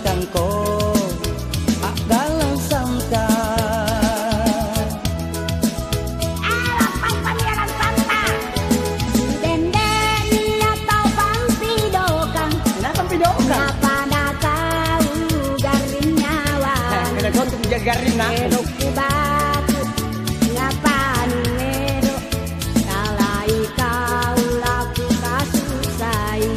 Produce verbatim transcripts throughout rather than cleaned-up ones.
Kangko, a'galang santa. Ala pampami alang santa. Dendeni atau pampidokang. Kenapa pampidokang? Kenapa nakau garring nyawa? Eh, kena gontu menjadi garring, nah. Erokku batu, ngapa nuero? Salai kau laku kasusai.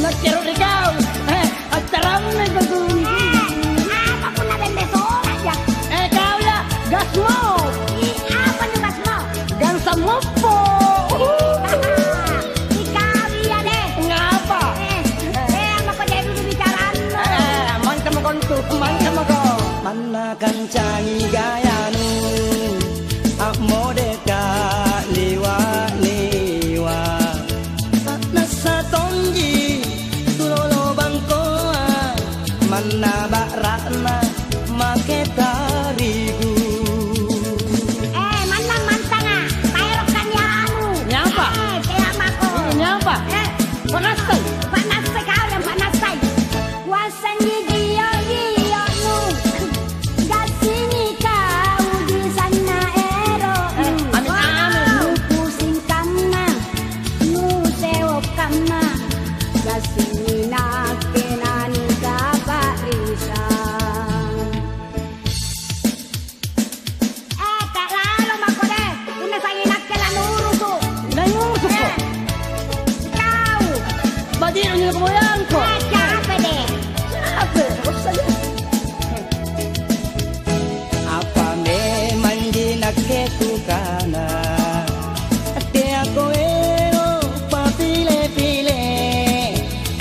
Unakkero ri kau. Eh, attarammi kau. Eh, apa punna bembe sola ya? Eh, kau ya, gasmo. Ih, apa nu gasmo? Gansa moppo. Ih, kau iya deh. Ngapa? Eh, eh, apa kau jadi dulu bicarannu? Eh, eh, mantap kau tuh, mantap kau. Manna kancangi gayanu, a'modeka liwa-liwa. Sa'nassa tonji tulolo bangkoa, manna ba'ra'na make tarigu. Eh, manna mantanga, taerokka nianu. Nyapa? Eh, tea mako. Eh, nyapa? Eh, panassai. Panassai kau yang panassai. Kuassenji gio-gio'nu, gassingi kau di sanna ero'nu. Eh, amin, amin. Wow, nupusing kamma, nusewo kamma, gassingi nakke nanikapa'risang. Eh, ta'lalo mako deh, punna sangnginakke lanurusu'. Nangurusu'ko? Eh, kau. Baji'nu nyo komoyangko. Eh, capek deh. Capek, bosan deh. Apa memangji nakke kukana? Teako ero' papile-pile,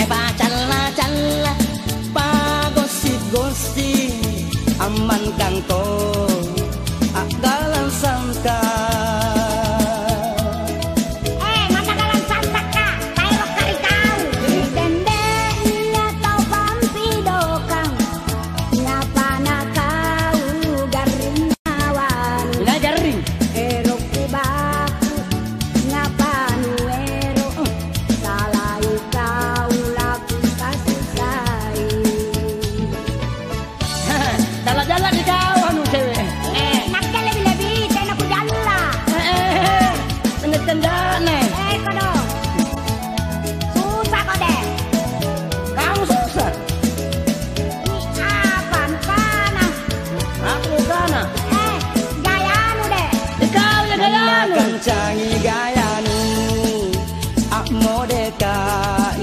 eh, pacalla-calla. Pagossi-gossi, ammantangko, a'galang sangka. Eh, mata galang santakka, taerokka ri kau. Dende nia tau pampidokang, napana kau garring nyawana. Inai garring? Ero' kubaku, napanu ero', salai kau laku kasusai. Jalla-jalla ri kau anu cewe'. Eh, nakke lebi-lebi tena kujalla. Eh, eh, eh, tenda-tendana. Eh, kodong. Susako deh. Kamu susah. Ih, apa nukana? Apa nukana? Eh, gayanu deh. Ikau ya gayanu. Kancangi gayanu. A'modeka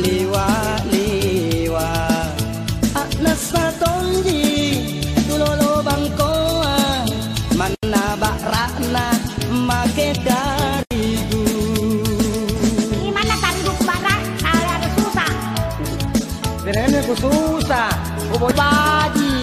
liwa-liwa, a'nassa tonji tulolo bangkoa, manna ba'ra'na make tarigu. Ih, manna tarigu kuba'ra', tau ada susah. Berennu kususah, kubobaji.